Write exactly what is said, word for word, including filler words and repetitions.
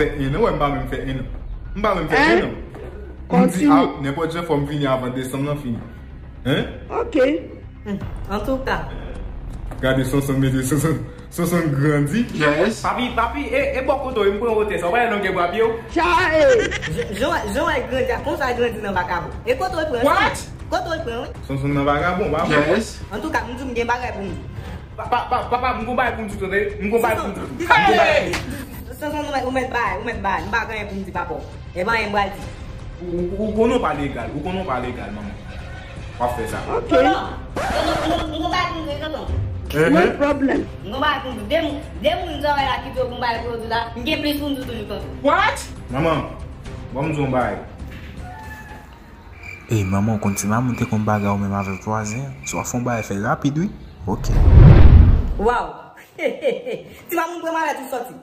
Fè en an, wè, m pa menm fè en an. M pa menm fè en an. M di, ah, nenpòt jan, fò m vini avan desanm nan fini. Hein? Ok. Antouka. Gade Sonson mete Sonson, Sonson grandi. Yes. Papi, papi, e, e bò kote w, m pran wotè sa. Ou pa wè longè bra pye w? Jan, jan wè grandi, konsa grandi nan vakabon. E kote w pran? What? Kote w pran, wi? Sonson nan vakabon, pa bon. Yes. Antouka, m di w m gen bagay pou m di. Pa, pa, pa, papa, m gon bagay pou m di w, tande. M gon bagay pou m di w. M gon bagay pou m di w. Sonson, ou mèt, ou mèt bay, ou mèt bay. M pa gen anyen pou m di papa w. E pa anyen m pral di. Ou, ou, ou konnen w pa legal, ou konnen w pa legal, manman. W ap fè sa. Ok. Tonton, tonton, m gon bagay pou m di w, tonton. No problem. M gon bagay pou m di w. De moun, de moun travay la kite yo gon bagay pou yo di w la. M gen plis pou m di w toujou, tonton. What? Manman, ban m di w yon bagay. Ey, manman, w konn ti mamoun te konn bagay ou menm avèk vwazen an? Si w ap fè yon bagay, fè rapid, wi. Ok. Waw! Ti mamoun pran malèt ou sòti.